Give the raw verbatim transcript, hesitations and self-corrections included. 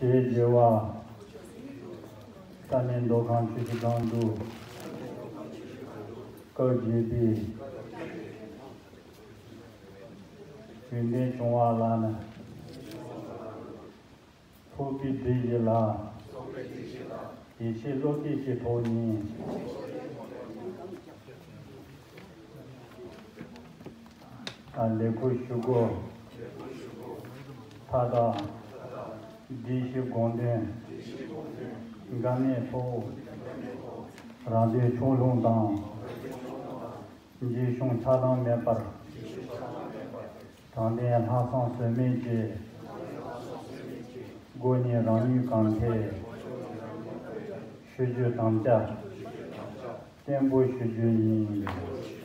ཞེས་བགྱི་བ། ས་གནས་མདོ་ཁམས་ཆུ་བཞི་སྒང་དྲུག་སྐབས་བརྒྱད་པའི་ཡོན་ཏན་བྱུང་བ་ལ་ནི། ཚོགས་པའི་སྒྲིག་གཞི་ལ་ཡིད་ཆེས་བློ་གཏད་ཀྱི་ཐོག་ནས། ལས་ཁུར་ཞུ་སྒོ་མཐའ་དག་བགྲེས་གཞི་དགོངས་དོན་འགན་ལེན་ཐོག་རང་དོན་ཕྱོགས་ལྷུང་དང་། འཇིགས་ཞུམ་ཆགས་སྡང་མེད་པར། དྲང་བདེན་ལྷག་བསམ་ཟོལ་མེད་ཀྱིས། སྒོ་ནས་རང་ཉིད་གང་ཐད་ཞུ་རྒྱུ་དམ་བཅའ་བརྟན་པོ་ཞུ་རྒྱུ་ཡིན།